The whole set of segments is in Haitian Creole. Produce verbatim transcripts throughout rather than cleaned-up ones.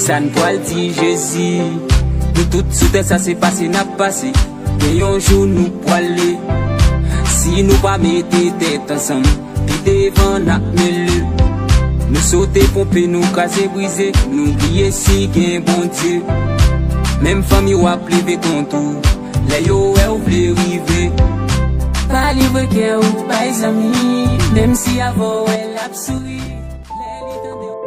Sa n pral di Jezi? Nou tout sou tè sa se pase n ap pase. Gen yon jou nou pwale. Si nou pa mete tèt ansanm, pi devan n ap mele. Nou sote ponpe, nou kraze brize, nou bliye si gen Bondye. Menm fanmi w ap leve kont ou, lè yo wè w vle rive. Pa livre kè ou bay zanmi, menm si avè w wè l ap souri. Lè li tande w.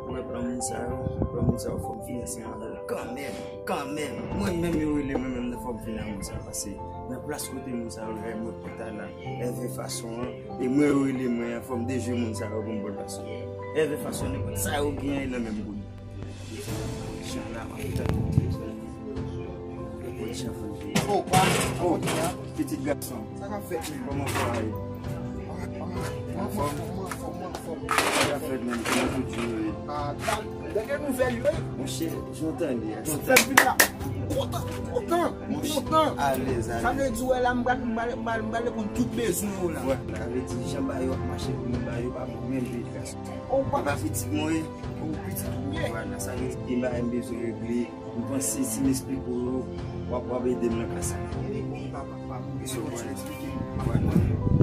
Mwen pran moun sa yo, pran moun sa yo, fò m fini ansanm avè l kanmenm, kanmenm. Mwen menm yo rele mwen menm nan fò m fini ak moun sa yo, pase nan plas kote moun sa yo ye mwen pou ta la, èvè fason an, e mwen yo rele mwen an, fò m dejwe moun sa yo pou m pran plas yo. Èvè fason nenpòt sa yo genyen nan menm boul. Jan la, mwen ap tann. Opa! Oh, pitit gason. Sa k ap fèt menm? Kòman fò a ye? Anfòm? Sa k ap fèt menm? Kòman tout jou yo ye? Dènye nouvèl yo. Monchè, jan w tande a. Fè vit la. Kontan, kontan, kontan. Alèz, alèz. Sa vle di, wè la, m pral, m pral, m pral, m pral reponn tout bezwen yo la. Sa vle di, jan bagay yo ap mache pou mwen, bagay yo pa bon menm, pitit gason. Opa! E pa pitit mwen ye. Ou pitit ou ye. Vwala, sa vle di gen bagay m bezwen regle. M panse si m esplike w yo, w ap, w ap ede m nan ka sa. Bon, papa, papa, m bezwen kontinye eksplike m. Vwala.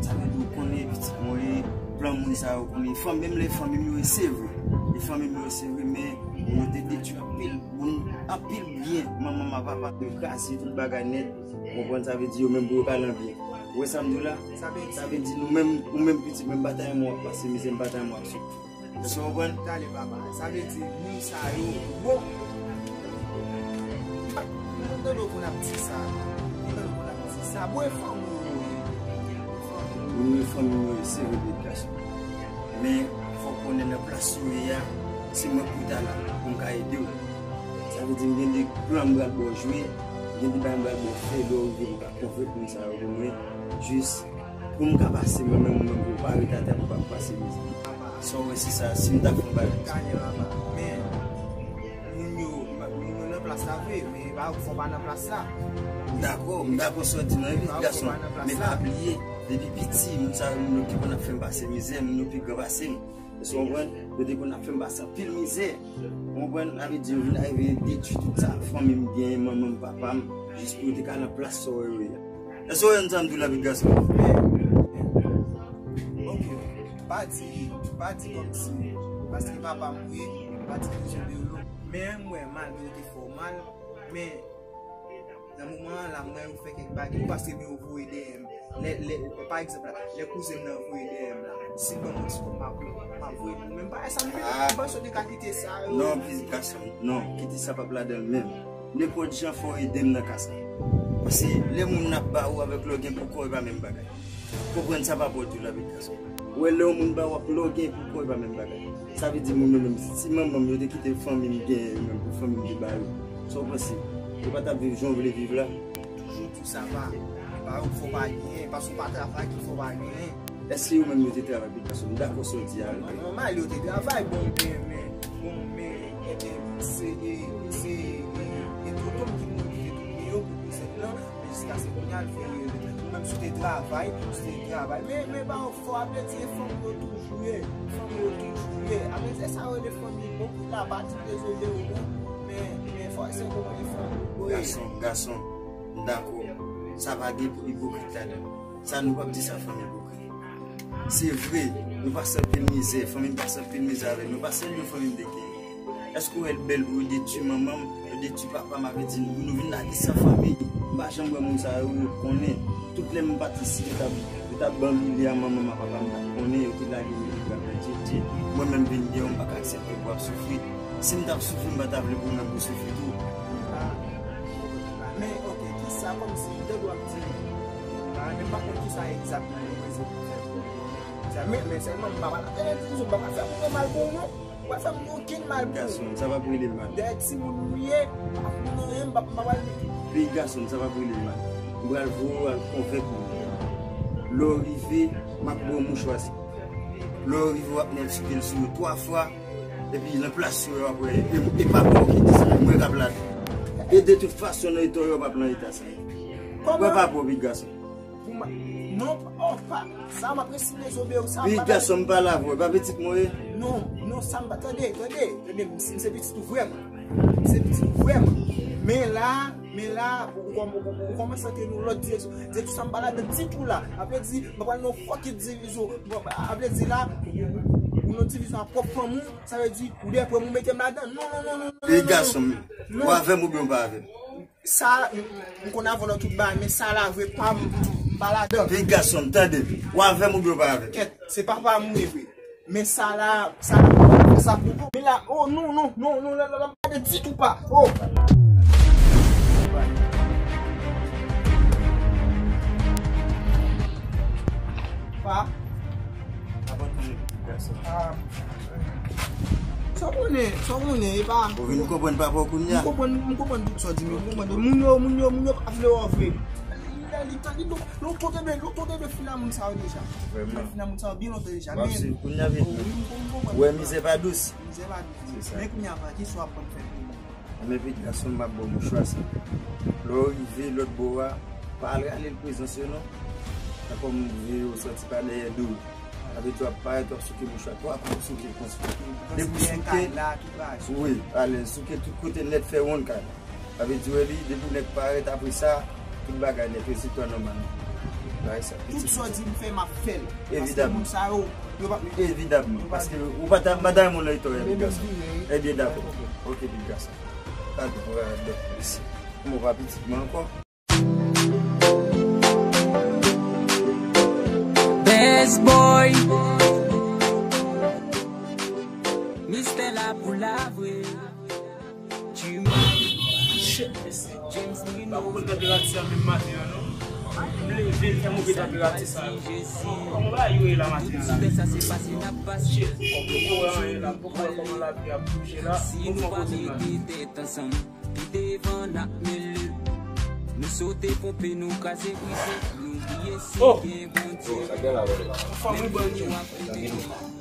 Sa vle di ou konnen pitit mwen ye, plan moun sa yo konnen. Fanmi m, lè fanmi m yo ye, se vre. E fanmi m yo ye, se vre, men yo te detwi anpil moun, anpil byen. Manman m ak papa m yo kraze tout bagay nèt. Ou konprann? Sa vle di yo menm pou yo ka nan byen. Ou wè sa m di w la? Sa vle di nou menm, ou menm pitit mwen, m pa ta renmen w ap pase mizè, m pa ta renmen w ap soufri. Èske w konprann? Tande papa, sa vle di moun sa yo bon. Mwen tande w konn ap di sa. Mwen tande w konn ap di sa. Bon, e fanmi w yo ye. Fanmi w yo. Moun yo fanmi w yo ye, se vre, pitit gason. Men, fò w konnen nan plas ou ye a, se mwen pou ta la, pou m ka ede w. Sa vle di m gen de plan m pral ba w jwe, gen de bagay m pral ba w fè, lè w rive pou w ka konvenk moun sa yo pou mwen. Jis pou m ka pase mwen menm, ou menm pou w pa ret atè pou w pa pase mizè. Sa w wè se sa, si m ta fè yon bagay. Gade papa, men moun yo, moun yo nan plas la vre, men pa fò pa nan plas la. M dakò, m dakò sa w di nan wi gason, men pa bliye, depi piti, moun sa yo, moun yo ki konn ap fè m pase mizè, moun yo pi gran pase m. Èske w konprann? Yo te konn ap fè m pase anpil mizè. Ou konprann? Sa vle di, yo vin arive detwi tout sa fanmi m genyen, manman m, papa m, jis pou yo te ka nan plas sa w wè yo ye a. Èske w konprann sa m di w la, pitit gason? Ok, pa di, pa di kòmsi, paske papa m mouri, pa di dezòd yo. Men m wè malgre yo te fè w mal, men nan moman an la, m wè yo fè kèk bagay, paske men yo voye dèyè m. Lè, lè, pa egzanp la, lè kouzen m nan voye dèyè m la, si l ban m yon ti kòb, m ap, m ap voye l pou mwen. M pa wè sa m vle, m panse w te ka kite sa yo. Non, pitit gason m, non, kite sa p ap ladan l menm. Nenpòt jan fò w ede m nan ka sa. Paske lè moun ap ba ou avèk lè w gen pou kò, e pa menm bagay. Konprann sa papa w di w la, pitit gason. Ou wè lè yon moun ba w ak lè w gen pou kò, e pa menm bagay. Sa vle di moun yo menm, si manman m yo te kite fanmi m genyen yo menm pou fanmi m te ba yo, sa w panse? Yo pa t ap viv jan w vle viv la? Toujou di w sa pa, pa fò pa genyen, paske w pa travay ki fè w pa genyen. Èske yo menm yo te travay, pitit gason m? M dakò sa w di a wi. Nòmal, yo te travay, bon, men, men, bon, men, e, e, se, e, se, e, e tonton m ki mouri, ki te tounen yo pou kouzen m nan, men jiskaske kounye a, l fè, ou menm si w te travay, si w te travay, men, men, pa fò, apre di, e fanmi yo toujou ye, fanmi yo toujou ye. Apre se sa yo rele fanmi, bon, la pa di dezole yo, non, men, men fò se kòman e fanmi yo ye. Gason, gason, m dakò, sa pa gen ipokrit ladan l. Sa nou p ap di sa fanmi ipokrit. Se vre, nou pase anpil mizè, fanmi m pase anpil mizè avè nou, pa sèl yon fanmi m te genyen. Èske w wè l bèl pou yo detwi manman m, yo detwi papa m, avè di nou, nou vin lage san fanmi? M pa janm wè moun sa yo, yo konnen. Tout lè m pati si yo t ap, yo t ap banbile a manman m a papa m, m pa t konnen, yo te lage m epi pral nan tchètchè. Mwen menm vin gen, m pa ka aksepte pou w ap soufri. Si m t ap soufri, m pa ta vle pou ou menm pou w soufri tou. Men, ok, kisa kòmsi, m tande w ap di, ah, men m pa konn kisa egzakteman yo bezwen pou fè pou sa, men, men sèlman m pa pral ap fè, m pa pral fè moun mal pou ou, non. M pral fè moun okenn mal pou ou. Gason m, sa p ap rele mal. Dèyè timoun ou ye, m pa konn anyen, m pa, m pa pral. Pitit gason m, sa p ap rele mal. M pral voye w al konvèk moun. Lè w rive, m ap ba w mouchwa sa. Lè w rive, w ap nèt sou pye l sou yo twa fwa. Epi nan plas yo, w ap wè, e, e papa w ki di sa, mwen k ap ladan. E de tout fason, nan eta w yo, w p ap nan eta sa. Wè papa w, pitit gason. Pou ma-, Non, oh, pa, sa m ap resi dezobe ou sa. Wi, gason, m pale avè w, pa pitit mwen ye. Non, non, sa m pa, tande, tande, tande, m se pitit ou vrèman. M se pitit ou vrèman. Men la, men la, ou, ou, ou, ou kòmanse antre nan lòt direksyon. Direksyon sa m pa ladan ditou la. A vle di, m pa pral nan yon fucking divizyon. Bon, a vle di la, ou nan divizyon ak pwòp fanmi w, sa vle di, ou dèyè prè m ou mete m ladan. Non, non, non, non, non. E gason m, w avè m oubyen w pa avè m? Sa, m, m konn avè w nan tout bagay, men sa la vre pa m, m pa ladan. Pi gason m, tande, w avè m oubyen w pa avè m? Kèt, se papa m ou ye vre. Men sa la, sa, sa pou bon. Men la, oh, non, non, non, non, la, la, la, m pa de ditou pa. Oh. Pa. Ah. Sa w konnen, sa w konnen, e pa. Ou vin konprann papa w kounye a? M konprann, m konprann tout sa w di, men m konprann. Moun yo, moun yo, moun yo pa vle wè w vre. Li, li, li, li, lòt kote de, lòt kote de fina moun sa yo deja. Vrèman. Fina moun sa yo byen lontan deja. W ap swiv kounye a vit. Wi, m konprann. Ou wè mizè pa dous. Mizè pa dous. Se sa. Men kounye a, pa, ki sa w ap konn fè pou mwen? Men pitit gason m, m ap ba w mouchwa sa. Lè w rive lòt bò a, pa al rale l prezans yo non. Tankou m vle w santi pa dèyè do w. Sa vle di w ap parèt, w ap souke mouchwa, twa kou w souke konsa. Depi w souke, wi, alèz, souke tout kote nèt, fè wonn kay la. Sa vle di w wè li, depi w nèk parèt, apre sa, tout bagay nèt, rezilta nòmal. Bagay sa, pitit. Tout sa w di m fè, m ap fè l. Evidamman. Paske moun sa yo, yo pa. Evidamman, paske ou pa ta, pa ta moun nan itò, pitit gason. Ebyen, dakò. Ok, pitit gason. Al pou radòt, mèsi. Kòman w pa pitit mwen ankò? Best boy. Mistè la pou la vre. Shit, mesye. James Lino. M pa konprann tanperati sa menm maten an non. M leve, l fè move tanperati sa. Kòman bagay yo ye la maten an la? Shit, m poko wè anyen la, m poko wè kòman lavi ap bouje la. M poko wè kote m la. Pi devan n ap mele. Nou sote, ponpe, nou kraze, brize. Nou bliye si gen Bondye. Anfòm wi, Bondye.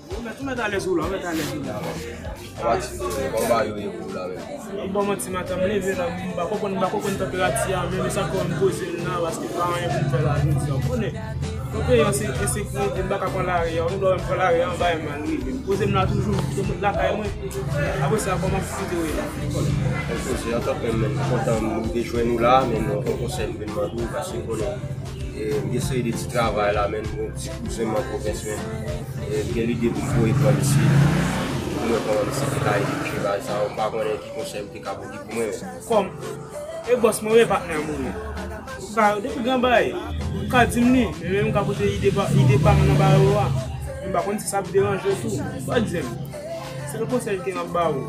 Ou mèt, ou mèt alèz ou la, ou mèt alèz ou la. Kòman yo ye pou la menm? M pa manti maten, m leve la, m pa konprann, m pa konprann tanperati a, men sa fè m poze m la, paske pa anyen pou m fè la jodi a, w konnen. Nan peyi an, se ensekirite, m pa ka pran lari a, ou lè m pran lari a, anba e mal rive. M poze m la toujou, m sot lakay mwen. Apre sa, kòman pitit ou ye la? Mwen poze, antanke menm, m kontan m te jwenn ou la, men yon konsèy m vin mande w, paske konnen, e, m gen seri de ti travay la, men yon ti kouzen m an pwovens, men, e, m gen lide pou m voye pran misye, pou m wè kòman misye te ka edike bagay sa, m pa konnen ki konsèy ou te ka pote pou mwen. Kòm, e bòs mwen, wi, patnè mwen, wi. Ou ka, depi gen bagay, ou ka di m li, men menm m ka pote ide pa, ide pa m nan ba yo a. Men m pa konn si sa ap deranje w tou. Ou pa di m. Sèl konsèy ke m ap ba ou.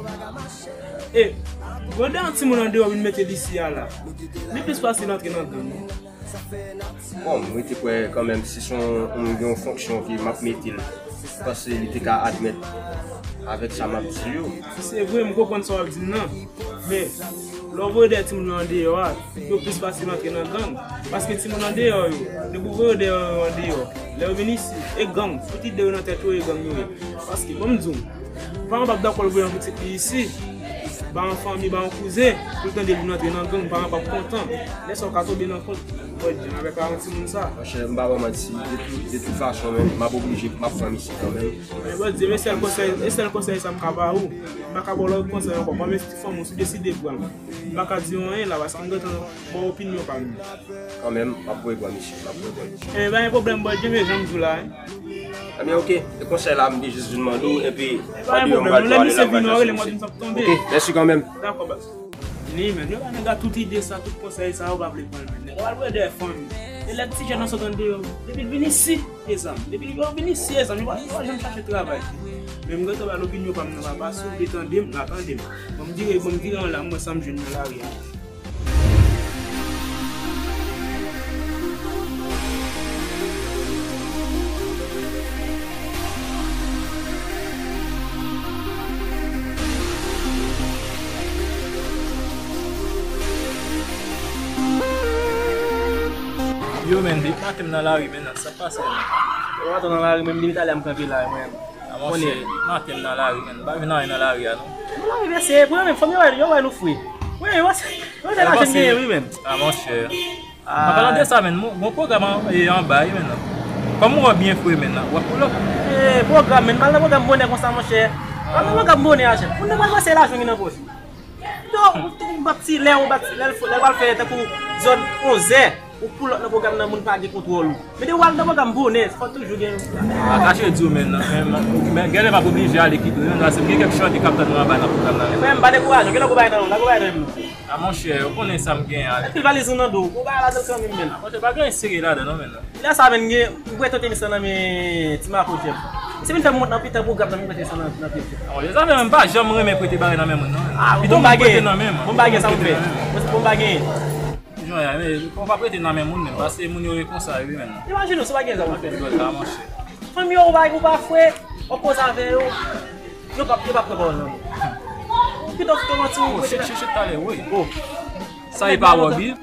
E, gade yon timoun andeyò vin mete l isi a la. Li plis fasil antre nan gang. Bon, mwen te kwè kanmenm si se yon, yon, yon fonksyon ke m ap mete l, m panse li te ka admèt avèk sa m ap di yo. Se vre, m konprann sa w ap di m nan. Men, lè w voye dèyè timoun yo andeyò a, yo plis fasil antre nan gang. Paske timoun andeyò yo, depi w voye yo dèyè yo andeyò, lè yo vin isi, e gang, tout ide yo nan tèt yo, e gang yo ye. Paske, ban m di w, paran p ap dakò l voye yon pitit li isi, ba yon fanmi, ba yon kouzen, pou l tande vin antre nan gang, paran p ap kontan. Lè sa w ka tonbe nan kont, bòdye, avèk paran timoun sa. Monchè, m pa ba w manti, de tout, de tout fason, men, m ap oblije, m ap pran misye kanmenm. Men bòdye, men sèl konsèy, e sèl konsèy sa m ka ba ou. M pa ka ba w lòt konsèy ankò. Kòm e ti fanmi w, si w deside pran l, m pa ka di w anyen la, paske m gentan ba w opinyon pa m. Kanmenm, m ap voye bò misye, m ap voye bò misye. Ebyen, pa gen pwoblèm, bòdye, men jan m di w la, wi. Ebyen, ok. E konsèy la, m te jis vin mande w, epi, pa gen pwoblèm, lè misye vini, w rele m, w di m sa ap tonbe. Ok, mèsi kanmenm. Dakò, baz. Vini, men, yo ba nèg la tout ide sa, tout konsèy sa, yo pa vle pran l, men. Nèg la pral pran dèyè fanmi. E lè ti jèn nan sot andeyò, depi l vin isi, e zanmi. Depi yo vin isi, e zanmi, yo pa, yo pa janm chache travay. Men m gentan ba l opinyon pa m nan, papa, si w vle tande m, la tande m. Ban m vire, ban m vire an la, m wè sa m jwenn nan lari a. Yo, men, depi maten m nan lari, men, sa k pase, men? Yo, maten nan lari, men, depi talè m kanpe la, men. A, monchè, maten m nan lari, men. M pa vin anyen nan lari a, non. Nan lari, mesye, pou yo menm, fanm yo wè, yo wè nou fre. Wi, yo wè, yo wè lajan m genyen, wi, men. A, monchè. An palan de sa, menn, gon pwogram an, e, anba, wi, menn. Kòm ou wè byen fre, menn, w ap pull up. E, pwogram, menn, m al nan pwogram bonè konsa, monchè. M al nan pwogram bonè a, chèf. Moun nan pral panse lajan ki nan pòch ou. Yo, ou, ou bat ti lè, ou bat ti lè, lè l pral fè tankou zòn onzè, ou pull up nan pwogram nan, moun pa gen kontwòl ou. Men depi w al nan pwogram bonè, fò toujou gen. A kache di w, menn, nan, men, men, gen lè m ap oblije ale kite w, menn, paske m gen kèk chante k ap tann mwen anba nan pwogram nan, menn. Frè m, pa dekouraje, gen lè w bagay nan, lè w bagay nan menm. A monchè, ou konnen sa m gen an. Anpil valiz ou nan do w. Ou pa ladan kanmenm, menn. A monchè, pa gen anyen serye ladan non, menn. Lè sa, menn, gen, ou prete yon tenis lan nan men Ti Mako, chèf. Se vin fè m wont nan pita pou w grap nan men prete sa nan, nan pye, chèf. A monchè, sa fè menm pa janm renmen prete bagay nan men moun, non, menn. A, pito bon bagay, prete nan men mwen. Bon bagay, sa ou fè. Bon bagay. Jan ya, men, fò w pa prete nan men moun, menn, paske moun yo e konsa, wi, menn. Imajine w, si w pa gen zam, ou fè. Anpil dòla, monchè. Fanmi yo, ou pa, ou pa fre, w ap koze avè yo. Yo p ap, yo p ap pran pawòl nan men w. Pito w kòmanse ou. Oh, shit, shit, shit, talè, wi. Oh. Sa e pa wòb, wi.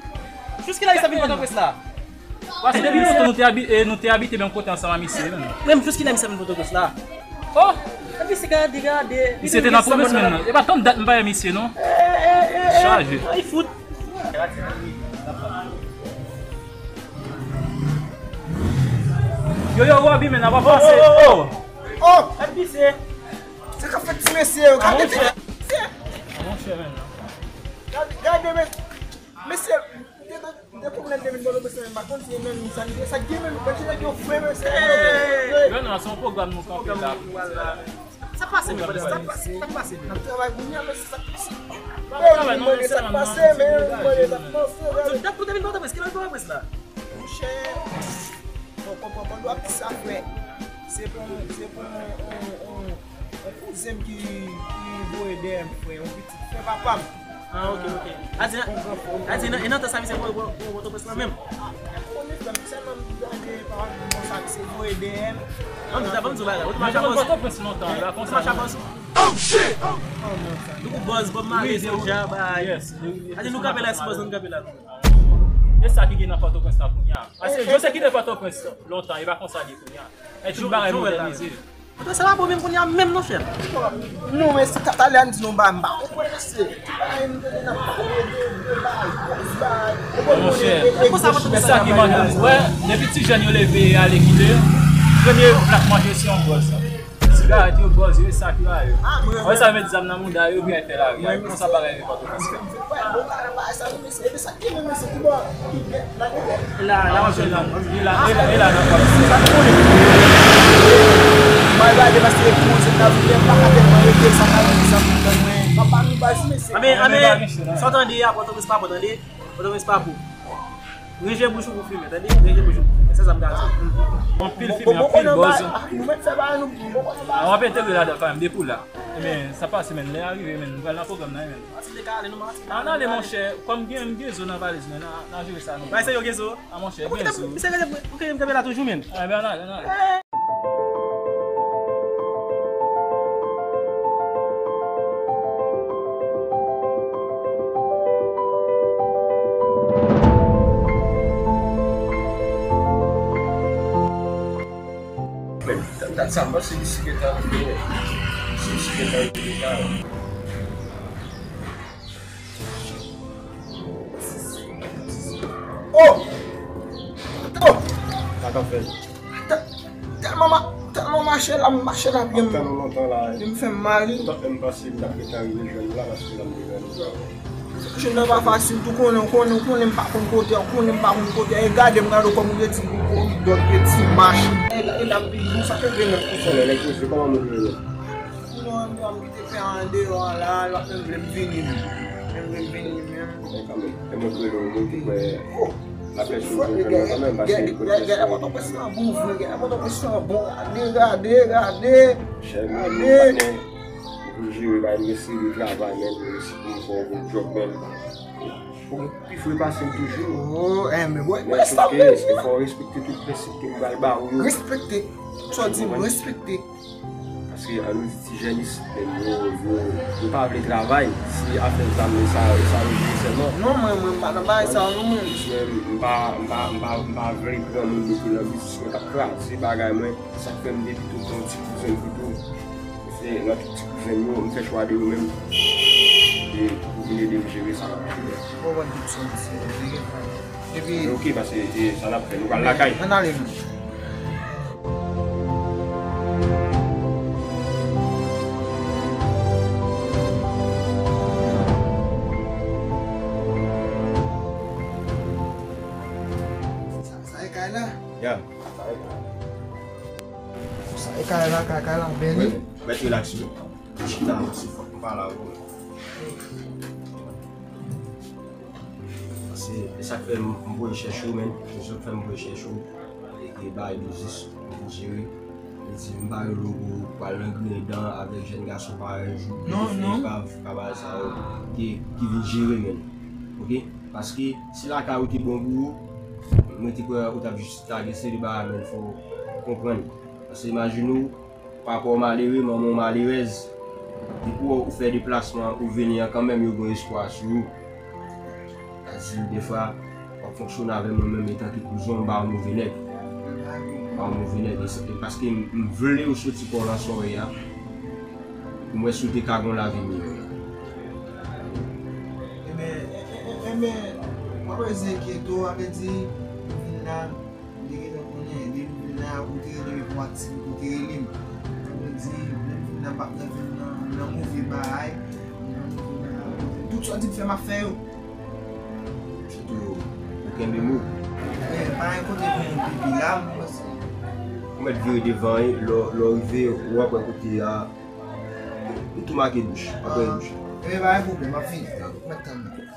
Jiskilè misye vin Pòtoprens la. Paske depi lontan nou te abi-, e, nou te abite menm kote ansanm a misye, menn. Menm jiskilè misye vin Pòtoprens la. Oh! Epi se gade, gade. Misye te nan pwovens, menn. E pa tann dat m pa wè misye, non. Chaje. Ay, fout. Yo, yo, Robbie, menn, ap pase. Oh, oh, oh. Oh! Epi se Sa k ap fèt ti mesye yo? Gade ti mesye. Monchè, menn. Gade, gade, mes-, mesye, m te, m te pwomennen demen bò lòt bò, m pa konn si e menm sa li ye. Sa k gen menm, gade nèg yo fre, mesye. Yo, non, se yon pwogram nou kanpe la. Sa k pase, men, sa k pase, sa k pase? N ap travay kounye a, mesye, sa k pase? Mande sa k pase, men, mande sa k pase. Dat pou demen bò lòt bò, ki lè w pran prens la? Monchè, bon, bon, bon, bon, w ap di sa, frè. Se pou, se pou yon, yon, yon, yon kouzen m ki, ki voye dèyè m, frè, yon pitit frè papa m. Ah, ok, ok. A di, a di, nan, e nan tan sa, misye voye pou, pou Pòtoprens la menm. Konnen, frè m, sèlman m gade pawòl konsa, misye voye dèyè m. Ban m di sa, ban m di w bagay. Ou te mache avans. Pòtoprens lontan, la, konsa. Ou te mache avans. Oh, shit! Oh, non, sa. Nou bòz, Bob Marley, Soulja, bagay. Yes. A di, nou kanpe la, si bòz, nou kanpe la. E sa ki gen nan Pòtoprens la kounye a. Paske Jose kite Pòtoprens lontan, e pa konsa li ye kounye a. E tout bagay modènize. Pòtoprens la bon menm kounye a menm non, chèf. Non, men se ta-, talè a m di nou ba m ba. Ou konn se ti bagay m tande n ap pale de, de bagay, de bagay. Monchè, e sa ki manje, wè, depi ti jèn yo leve ale kite, premye plat manje se yon bòz. Sigarèt yo, bòz yo, e sa ki la yo. Wè sa yo met zam nan mouda yo, byen fè lari a. Konsa bagay yo pa tou pase. La, la, la, la, la, la. Mwen gade paske pou se ta vle pa ka tèlman rete sa ka vin sa pou mwen. Papa nou baz mesye. Amen, amen. Sa w tande a, Pòtoprens pa bon, tande. Pòtoprens pa bon. Ranje bouch ou pou fimen, tande? Ranje bouch ou pou fimen. Se sa m ka di. Anpil fimen, anpil bòz. Nou mèt fè bagay nou. W ap entegre ladan kanmenm, depi w la. Ebyen, sa pase, menn. Lè a rive, menn. Nou pral nan pwogram nan, menn. Ann ale, monchè. Kòm gen, gen zo nan valiz mwen, n a, n a jere sa nou. Bay se yo gen zo. A, monchè, gen zo. Misye rete, ou kenbe m kanpe la toujou, menn. Ebyen, ann ale, ann ale. Men, dat, dat sa, m panse li sikreta rive. Si sikreta rive deja. Oh! Oh! Sa k ap fèt? Tè-, tèlman ma-, tèlman mache la, m mache la byen. Ap tann ou lontan la, wi. M fè m mal, wi. Tank m panse m t ap gentan rive jwenn ou la, paske la m te jwenn ou. Jwenn nan pa fasil tou, konnen, konnen, konnen m pa konn kote, konnen m pa konn kote. E gade m, gade w kòm ou redi, ou redi dòt, redi mach. E la, e la m vin, sa te vle nèt pou sòlèy, nèg poze, kòman moun yo ye? Non, non, m kite pè an deyò an la, l ap menm vle m vini menm. Menm vle m vini menm. Men kanmenm, e mwen kwè lè w monte kwè l ap fè sou jwenn kanmenm, paske li kote sou. Gade Pòtoprens lan bon vre, gade Pòtoprens lan bon, gade, gade, gade. Chè, men, nou patnè, m pou jere, ba, m eseye travay, men, m resi pou m fè yon bon djòb, men. Ou pi fre pase m toujou. Oh, eh, men mwen, mwen, men, men, fò w respekte tout prensip ke m pral ba ou yo. Respekte. Sa w di m, respekte. Paske, an nou di ti jèn isit menm, yo, yo, yo pa vle travay. Se afè zam, e sa, e sa yo vle sèlman. Non, mwen, mwen, m pa nan bagay sa yo, non, mwen. Jis mwen, m pa, m pa, m pa, m pa vle granmoun mete nan biznis mwen k ap kraze bagay mwen. Sa k fè m te pito pran ti kouzen m pito. Se nan tout ti kouzen m yo, m fè chwa de yo menm. E pou vin ede m jere sa k ap rive. Bon, bon, tout sa, se vre. Epi, ok, paske, e, sa n ap fè, nou pral lakay. Ann ale, non. Sa, sa e kay la? Ya. Sa e kay la, kay, kay la, beni. Wi, mèt relax, wi. Chita, se fòk m pale avè w. Paske e sa k fè m, m voye chèche w, menn. Se sa k fè m voye chèche w. E, e bay biznis, m vin jere. E di m pa rele w pou pral nan griyen dan avèk jèn gason parèy ou. Non, non. Ka, ka bay sa yo. Ki, ki vin jere, menn. Ok? Paske si lakay ou te bon pou ou, mwen te kwè ou t ap jis lage seri bagay, menn, fò w konprann. Paske imajine w, papa w malere, manman w malerèz. Depi w fè deplasman ou vini an, kanmenm yo gen espwa sou ou. Sa di, defwa, w ap fonksyone avè mwen menm etanke kouzin w, m pa yon move nèg. M pa yon move nèg. E se, e paske m, m vle w soti kò w nan sa w ye a, pou m wè si w te ka gen yon lavi miyò. Ebyen, e, e, e, ebyen, w ap reze enkyete w, sa vle di, m vin la, m te gentan konnen, depi m vin la, ou te rele m pou aktivite, ou te rele m. Sa vle di, lè m vin la, m p ap nan vin nan, nan move bagay, nan move bagay. Tout sa w di m fè, m ap fè yo. Sitou, ou kenbe mo. E, pa gen kote pou moun pipi la, m panse. Ou mèt vire devan, e, lè w, lè w rive, w ap wè kote a, ou tou make douch, w ap wè douch. Ebyen, pa gen pwoblèm, m ap vini. M ap tann ou.